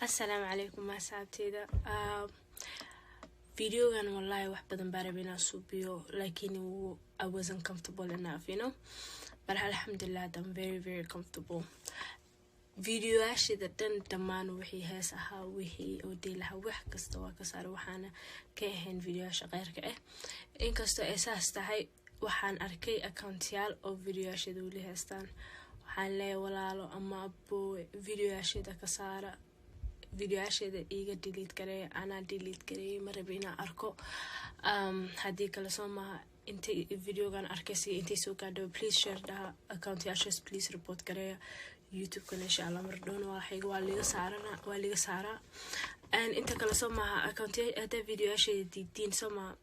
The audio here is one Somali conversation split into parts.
Assalaamu calaykum asxaabteyda. Videogan wallahi wax badan baa rabay inaan suubiyo, laakiin I wasn't comfortable enough, but alxamdulilah, I'm very, very comfortable. Videoyaashida dhan dhammaan, wixii hees ahaa, wixii oo deelaha, wax kasta waa ka saaray, waxaana ka ahayn videoyaasha qeyrka ah. Inkastoo ay saas tahay, waxaan arkay accountyaal oo videoyaashada weli haystaan. Waxaan leeyahay, walaalo ama aboo, videoyaasheeda ka saara, videoyaasheeda iiga delete gareeya. Anaa delete gareeyay, ma rabi inaan arko. Haddii kale soo maaha, intay videogan arkaysa, intay soo gaadho, please share dhaha accountyaashaas, please report gareeya YouTube-kana. Insha Allah mar dhown waa liga saarana, waa liga saaraa. Inta kale soo maaha, account haddaa videoyaasheeda diidiin soo maaha,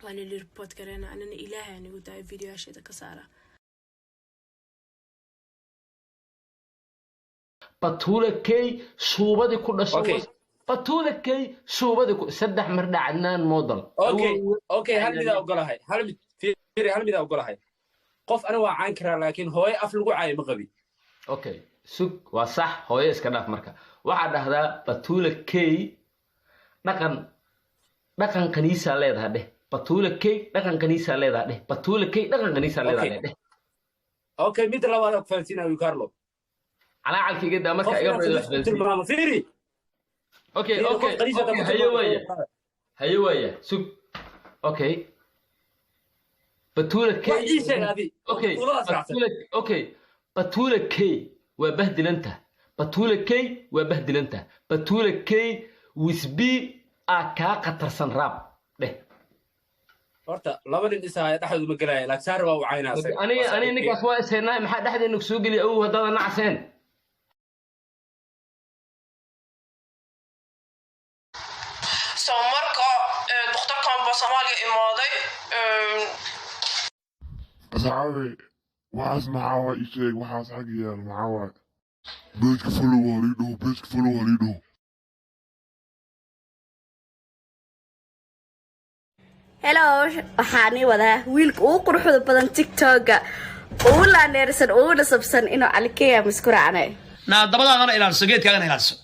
waa nili report gareena. Anina Ilaahay anigu daayo, videoyaasheeda ka saara. Batuula key suubadii ku dhashay. Batuula key suubadii ku saddex mar dha Cadnaan Model. Okay, hal midaa ogolahay, hal mid fiiri, hal midaa ogolahay. Qof aniga waa caan karaa, laakiin hooyo af lagu caayo ma qabi. Okay, sug, waa sax, hooyo iska dhaaf. Marka waxaa dhahdaa Batuula key dhaqan kaniisaa leedaha dheh. Batuula key dhaqan kaniisaa leedaha dheh. Batuula key dhaqan kaniisaa leedaha dheh. Okay, midda labaad aan ku fahansiinayo, Carlo. Calaacalka iga daa marka iga baryo. Tilmaamo, fiiri. Okay, haye waaya, haye waaya, sug. Okay, Batuula k. Okay, Batuula, okay, Batuula k waa bahdilanta. Batuula k waa bahdilanta. Batuula k wisbi aa kaa khatarsan raab dheh. Horta laba nin isaaya dhexdoodu ma gelaya, laakiin saar waa u caynaa. Aniga ninkaas waa ishaynaa. Maxaa dhexdeena soo geliya? Awow, haddaadan nacaseen. So marka dhakhtarkan baa Soomaaliya imaaday. Asxaabi, waxaas maxaa waa? Ii sheeg waxaas xagga yaal maxaa waay? Pageka follow halii dhaho, pageka follow halii dhaho. Hello, waxaan ii wadaa wiilka ugu quruxda badan TikToka, ugu laaneersan, ugu nasabsan, inuu Calikeya maskuracne. Naa dabadaadana ilaaliso, geedkaagana ilaaliso,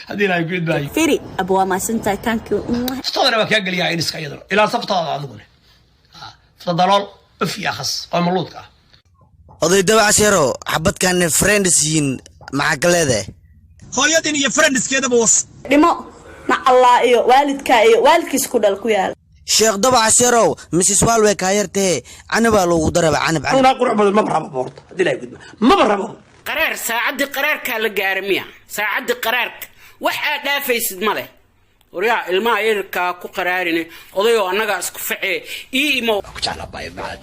haddii Ilaahay ku idmaayo. Firi aba, waa maasantahay, thank you. Futaadana waa kaa geliyaa iniska iyaduna. Ilaalso futaada adiguna, futa dalool uf iyo akhas oo maluudka ah. Oday Dabacasheero, xabadkan friends yihiin, maxaa ka leedahay? Hooyadin iyo friendskeedaba was. Dhimo nacallaa iyo waalidka iyo waalidkiis ku dhal ku yaal. Sheekh Dabacasheerow, Mrs Walway kaa yartahe, canabaa loogu daraba, canab, canab. Naa qurux badan maba rabo boorta, haddii Ilaahay ku idmaayo, maba rabo. Qaraar, saacaddii qaraarkaa la gaara miya? Saacaddii qaraarka wax aad dhaafaysid ma leh. Waryaa, ilmaha yarkaa ku qaraarine, odayoo annagaa isku facee ii imo. Ku jeclaa baay macaan.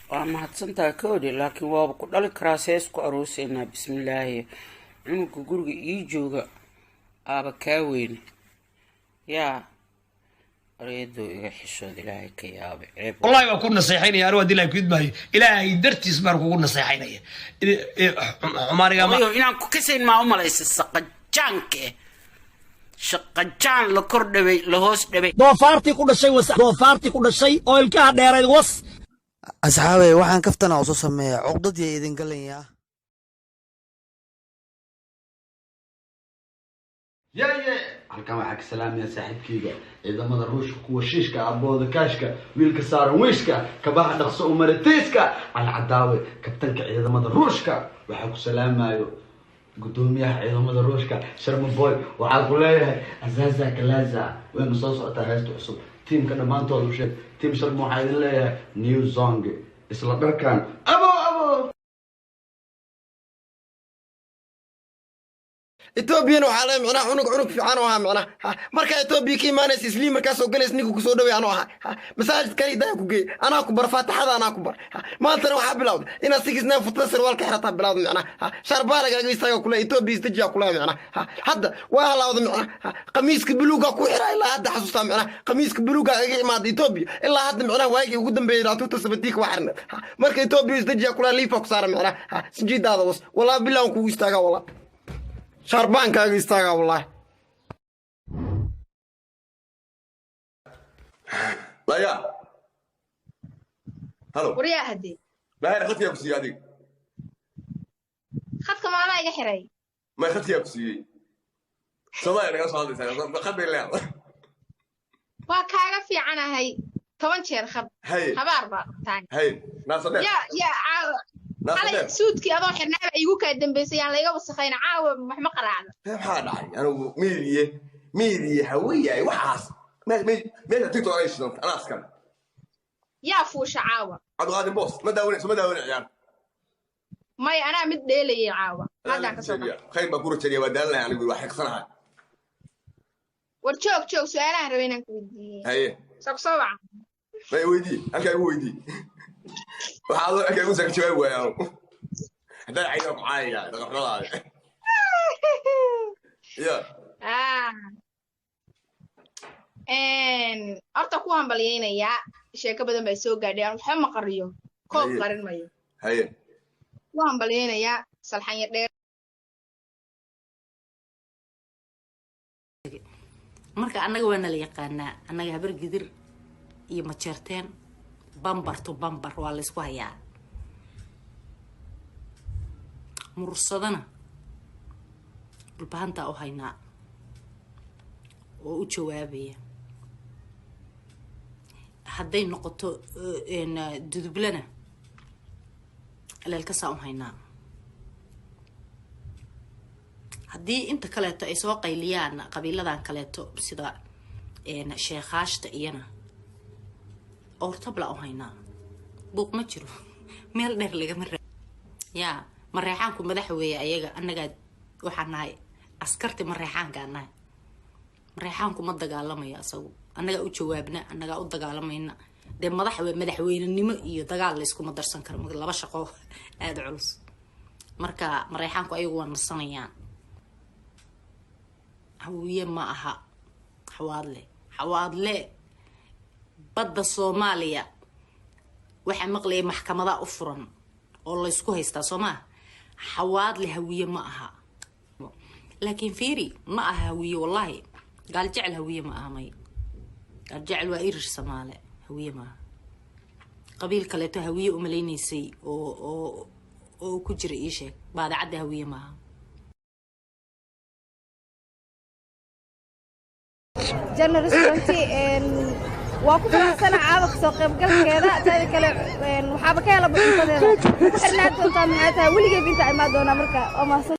Waa mahadsantaha koodi, laakiin waaba ku dhali karaa. See isku arooseynaa? Bismillaahi, cunuga guriga ii jooga aaba kaa weyne. Yaa areedoo, iga xishood, Ilaahay ka yaabay, ceeb. Wallahi waa ku naseexaynaya anigu, haddii Ilaahay ku idmaayo, Ilaahay dartiis baan kugu naseexaynaya. Xumaaniga ma Odayo, inaan ku kasayn maa u malaysa? Saqajaanka eh, shaqajaan la kor dhaway, la hoos dhaway. Doofaartii ku dhashay was, doofaartii ku dhashay oo ilkaha dheerayd was. Asxaabey, waxaan kaftana usoo sameeya, cuqdad ya idin galanyaa. Yaye, halkan waxaa ka salaamaya saaxiibkeyga ciidamada Ruushka, kuwa shiishka, abooda kaashka, wiilka saaran wiishka, kabaha dhaqso umarateyska, Calcadaawe, kabtanka ciidamada Ruushka. Waxaa ku salaamayo gudoomiyaha ciidamada Ruushka, Sharma Boy. Waxaa ku leeyahay azaza kalaza, waynu soo socotaa heesta cusub. Tiimka dhammaantooda u sheeg, tiim Sharma, waxaa idin leeyahay new song, isla dharkan abo abo. Etoobiyana waxaa leeyahay, micnaha cunug fiican oo ahaa, micnaha markaa Etoobiya ka imaanaysa, Islii markaa soo galaysa, ninka kusoo dhaway anoo ahaa, masaajidkan idaya ku geey, anaa ku bar faatixada, anaa ku bar. Maantana waxaa bilowday inaad 6ix9 futada sarwaalka xirataa bilowda, micnaha shaarbaa lagaaga istaaga kule, Etoobiya isdejiyaa kule, micnaha hadda waa halaawda, micnaha qamiiska buluugaa ku xiraa ilaa hadda xasuustaa, micnaha qamiiska buluugaa iga imaada Etoobiya ilaa hadda, micnaha waagii ugu dambeeyay 2017 waa xirnay. Marka Etoobiya isdejiyaa kule, liifaa ku saara, micnaha sinjiidaada was. Walaa bilaan kugu istaagaa, walaa shaarbaankaaga istaagaa, wallaahi. Laya, halo. Waryaa hadee. Bahir, khadkaa ku siiyey adiga. Khadka maanaa iga xiray. May khadkiyaa ku siiyey? Soomaaliya naga soo hadlaysaa, khad bay leedahay. Waa kaaga fiicanahay 10 jeer khad. Haye. Habaar baa qabtaan. Haye, naasa dheer. Yaa caawa. Naasa xalay dheer. Suudkii adoo xirnaaba igu kaa dambaysay, yaan layga wasakhayna caawa, wax ma qaraacdo. Maxaa dhacay? Anigu miiriye miiriye haweyaay waxaas meesha TikTok anay shidanta, anaa askar. Yaa fuusha caawa? Cabdiqaadir Boos ma daawanayso, ma daawanay ciyaar. May, anaa mid dheelayay caawa, haddaan kasoo baxay. Khayr baa ku rajariya, waa daalanahay anigu, waa xiqsanahay. War joog joog, su-aalahan rabay inaan ku weydiiyey. Haye. Soo kusoo waca. May, weydii, halkaa igu weydii, waxaa adoo halkaa igu saka jawaabi waaya. Anigu haddaan cayda ku caayaya dhaqanxumadaada ya. Ah. Horta ku hambalyaynayaa, sheeko badan baa soo gaadhay, aan waxba ma qariyo, koob Haye. qarin mayo. Haye. Ku hambalyaynayaa salxanya dheer. Marka annaga waa nala yaqaanaa, annaga Habar Gidir iyo Majeerteen bambar to bambar waa laysku hayaa. Mursadana Dhulbahantaa u haynaa oo u jawaabaya. Hadday noqoto Dudublana Leelkasaa u haynaa. Haddii inta kaleeto ay soo qayliyaan qabiiladan kaleeto sida Sheekhaashta iyana oortabla u haynaa. Buuq ma jiro, meel dheer lagama ra yaa. Mareexaanku madax weeye ayaga, annagaa waxaan nahay askarti Mareexaankaan nahay. Mareexaanku ma dagaalamayo asagu, annagaa u jawaabna, annagaa u dagaalamayna. Dee madax madaxweynenimo iyo dagaal layskuma darsan karo, laba shaqo aada culus. Marka Mareexaanku ayagu waa nasanayaan. Hawiye ma aha Xawaadle. Xawaadle badda Soomaaliya waxaa maqlayay maxkamadaa u furan oo laysku haystaa, soo maa? Xawaadle Hawiye ma aha, laakiin fiiri, ma aha Hawiye wallahi. Gaal Jecel Hawiye ma aha, may. Gaal Jecel waa Irir Samaale, Hawiye ma aha. Qabiil kaleeto Hawiye umalaynaysay oo ku jira ii sheeg. Baadacadda Hawiye ma aha. Janna Restaurant waa ku faraxsana caawa kasoo qaybgalkeeda. Taada kale waxaaba ka helaba cuntadeeda ku xirnaan doontaa. Maxay tahay, weligeyba intaa imaan doonaa. Marka waa mahadsan.